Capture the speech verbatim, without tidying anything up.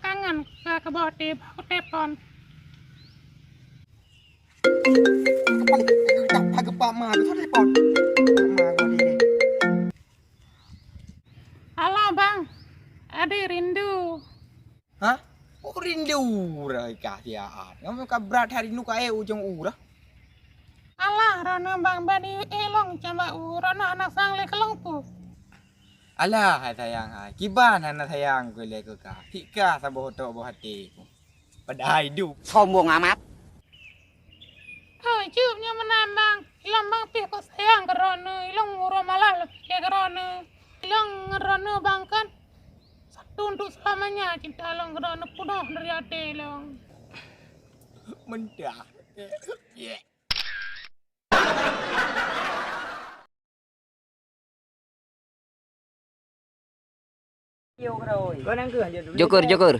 Kangen ka keuboh até bak telepon. Dah, dah geupak ma, geupak telepon. Ma geuboh até. Halo, Bang. Adé rindu. Hah? Oh, rindu uroe kah siat. Kamoe ka brat that rindu ka éh ujong uroe. Alah, droeneuh Bang bani éh lôn cambak uroe na anak sang lé keulong pu. Alah, hai sayang hai. Kiban hana sayang ku lé keu kah. Hika saboh tok boh até ku. Padahai dup. Sombong amat. Oh, jeuet nyoe meunan Bang. Ilong Bang pih ku sayang keu droeneuh. Ilong uroe malah lôn pikée keu droeneuh. Ilong ngon droeneuh Bang kan satu untuk selamanya cinta ilong keu droeneuh punoh dari até ilong. Meudah. Joker, joker.